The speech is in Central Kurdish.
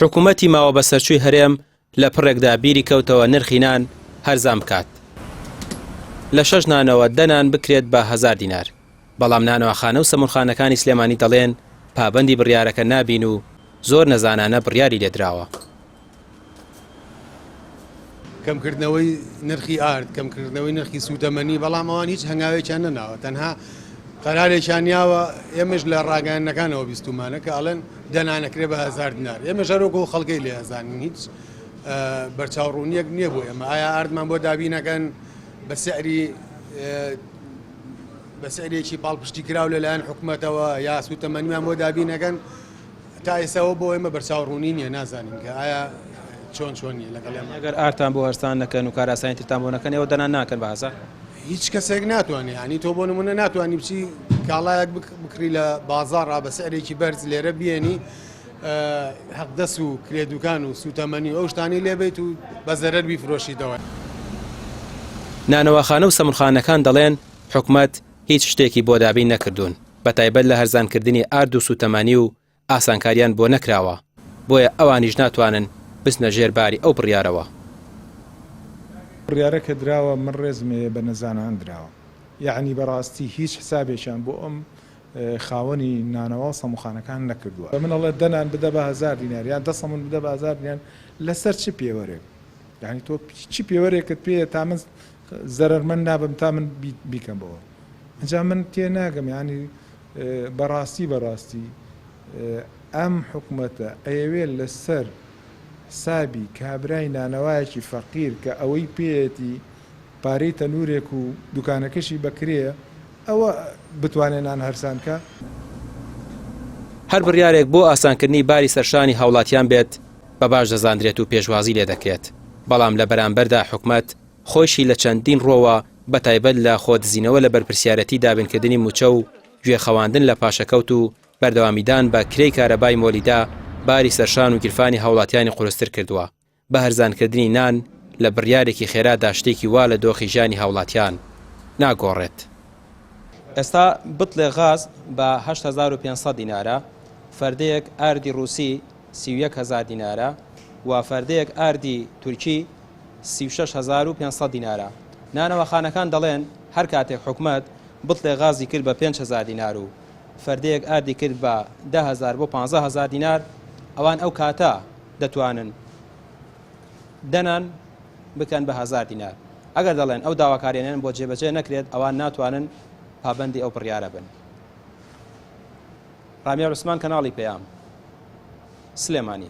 حکومەتی ماوە بەسەرچووی هەرێم لە پڕێکدا بیری کەوتەوە نرخی نان هەرزان بکات لە شەش نانەوە دە نان بکرێت بە هەزار دینار، بەڵام نانەواخانە و سەمونخانەکانی سلێمانی دەڵێن پابەندی بڕیارەکە نابین و زۆر نەزانانە بڕیاری لێدراوە. کەمکردنەوەی نرخی ئارد، کەمکردنەوەی نرخی سووتەمەنی، بەڵام ئەوان هیچ هەنگاوێکیان نەناوە، تەنها قەرارێکیان یاوە، ئێمەش لە ڕاگەیاندنەکانەوە بیستوومانە کە ئەڵێن دە نان ئەکرێ بە هەزار دینار، ئێمەش هەر وەکو خەڵکەی لێ ئەزانین، هیچ بەرچاوڕوونییەک نییە بۆ ئێمە، ئایا ئاردمان بۆ دابین ئەکەن بە سعری بە سعرێکی پاڵپشتی کراو لەلایەن حکومەتەوە یا سووتەمەنیمان بۆ دابین ئەکەن؟ تا ئێستا ئەوە بۆ ئێمە بەرچاو ڕوونی نییە نازانین کە ئایا چۆن چۆن نییە لەگەڵ ئێمە. ئەگەر ئارتان بۆ هەرسان نەکەن و کارئاسانی ترتان بۆ نەکەن ئێوە دەنان ناکەن بە هەزار؟ هیچ کەسێک ناتوانێت یانی تۆ بۆ نمونە ناتوانانی بچی کاڵایەک بکڕی لە بازاڕا بە سعرێکی بەرز لێرە بێنی حەقدەس و کرێ دوکان و سوتەمەنی و ئەو شتانەی لێ بیت و بە زەرەر بیفرۆشیتەوە. نانەواخانە و سەمونخانەکان دەڵێن حکومەت هیچ شتێکی بۆ دابین نەکردوون، بەتایبەت لە هەرزانکردنی ئارد و سووتەمەنی و ئاسانکاریان بۆ نەکراوە، بۆیە ئەوانیش ناتوانن بچنە ژێر باری ئەو بڕیارەوە. بڕیارە کە دراوە من ڕێزم هەیە بە نەزانان دراوە یەعنی بەڕاستی هیچ حسابێکیان بۆ ئەم خاوەنی نانەوا و سەموخانەکان نەکردووە بە من ئەڵێ دە نان بدە بە هەزار دینار یان دە سەمون بدە بە هەزار دینار لەسەر چ پێوەرێک یەعنی تۆ چ پێوەرێکت پێیە تا من زەرەرمەند نابم تا من بیکەم بەوە ئینجا من تێناگەم یانی بەڕاستی بەڕاستی ئەم حکومەتە ئەیەوێ لەسەر حسابی کابرای نانەوایەکی فەقیر کە ئەوەی پێیەتی پارەی تەنورێک و دوکانەکەشی بەکرێیە ئەوە بتوانێ نان هەرسان کا. هەر بڕیارێک بۆ ئاسانکردنی باری سەرشانی هاوڵاتیان بێت بە باش دەزاندرێت و پێشوازی لێدەکرێت، بەڵام لە بەرامبەردا حکومەت خۆیشی لە چەندین ڕووەوە بەتایبەت لە خۆدزینەوە لە بەرپرسیارەتی دابینکردنی مووچە و گوێ خەواندن لە پاشەکەوت و بەردەوامیدان بە کرێی کارەبای مۆلیدە باری سەرشان و گیرفانی هاوڵاتیانی قورستر کردووە بە هەرزانکردنی نان لە بڕیارێکی خێرادا شتێکی وا لە دۆخی ژیانی هاوڵاتیان ناگۆڕێت. ئێستا بتڵێ غاز بە 8500 دینارە، فەردەیەک ئاردی ڕووسی 31 هەزار دینارە و فەردەیەک ئاردی تورکی 36500 دینارە. نانەواخانەکان دەڵێن هەر کاتێک حکومەت بتڵێ غازی کرد بە 5000 دینار و فەردەیەک ئاردی کرد بە 10000 بۆ 15000 دینار ئەوان ئەو کاتە دەتوانن دەنان بکەن بە هەزار دینار. ئەگەر دەڵێن ئەو داواکاریانەیان بۆ جێبەجێ نەکرێت ئەوان ناتوانن پابەندی ئەو بڕیارە بن. ڕامیار عوسمان کەناڵی پەیام، سلێمانی.